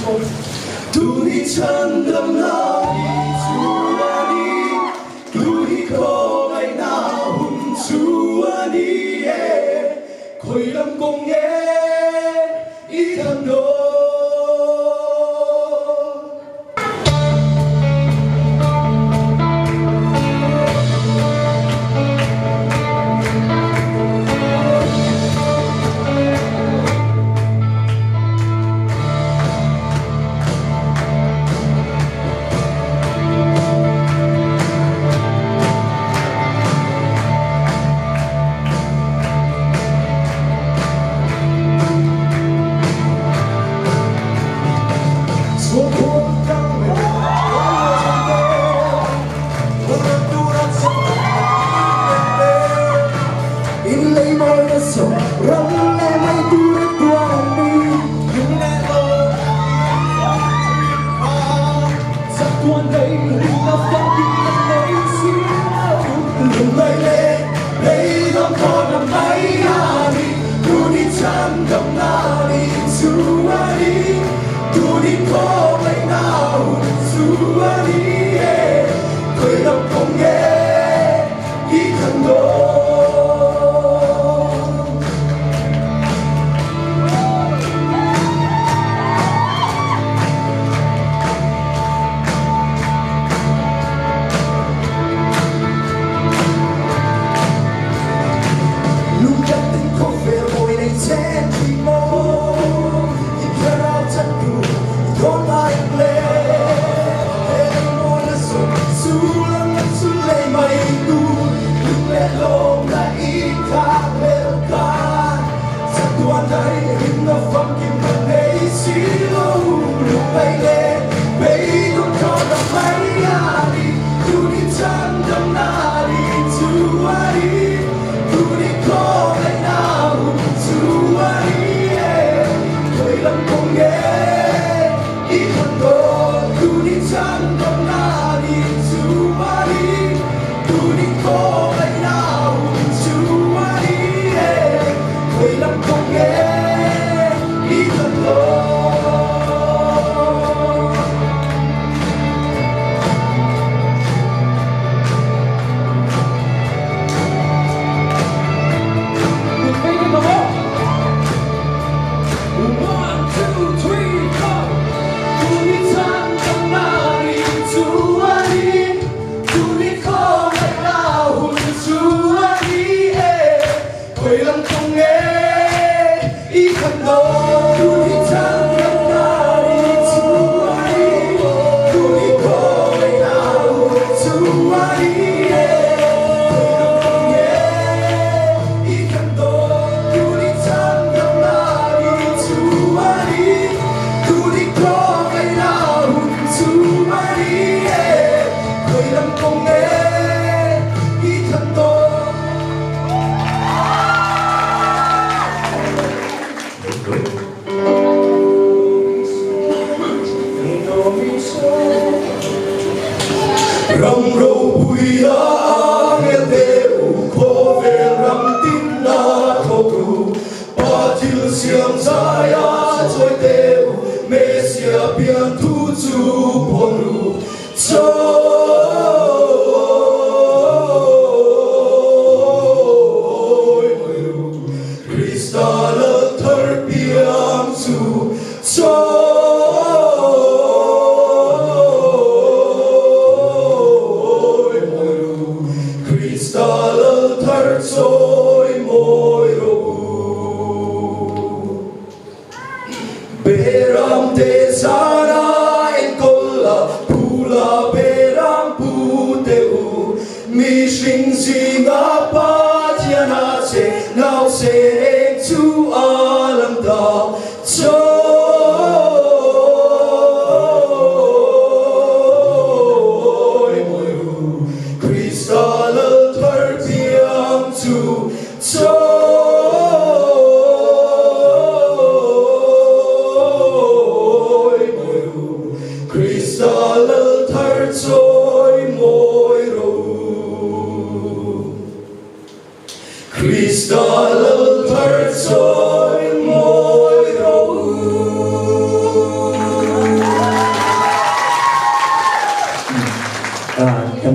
Tuni chhandamna ni chu a ni, Tuni khawngaihna hun chu a ni e, Khawi lam kawng nge i thlan dawn?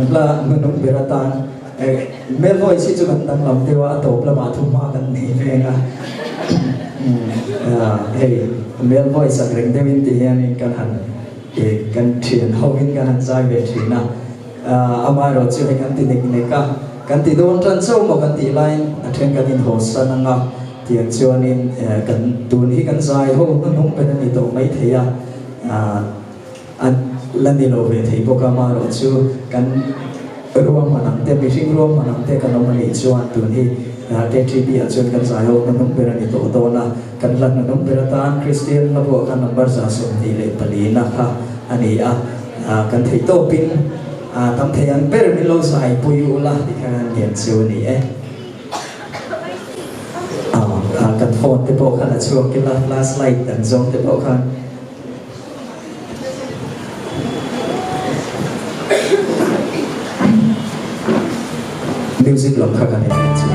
hla hnuhnung ber atan male voice hi chu kan danglam deuh a, a tawp lamah thuhma kan nei veng a. Hei male voice ang reng deuhin ti hianin kan han kan thian hovin kan han zai ve thin a. Amaherawh chu hei kan ti nek nek a, kan ti dawn tan chauh maw kan tih laiin a then kan inhawsan ang a, tiang chuanin kan tun hi kan zai ho hnuhnung ber a ni tawh maithei a, a la ni lo ve thei bawk a, amaherawh chu kan ruahman ang te, mihring ruahman ang te kan awm a nih chuan tun hi KTP ah chuan kan zai ho hnuhnung ber a ni tawh dawn a, kan hla hnuhnung ber atan Kristian hla buah khan number 124 na kha a ni a. Kan theih tawpin tam thei ang ber min lo zai pui ula ti kha kan lian chu a ni e. Kan phone te pawh khan a chhuak ila, flash light an zawng te pawh khan. Music lam kha kan en leh chu.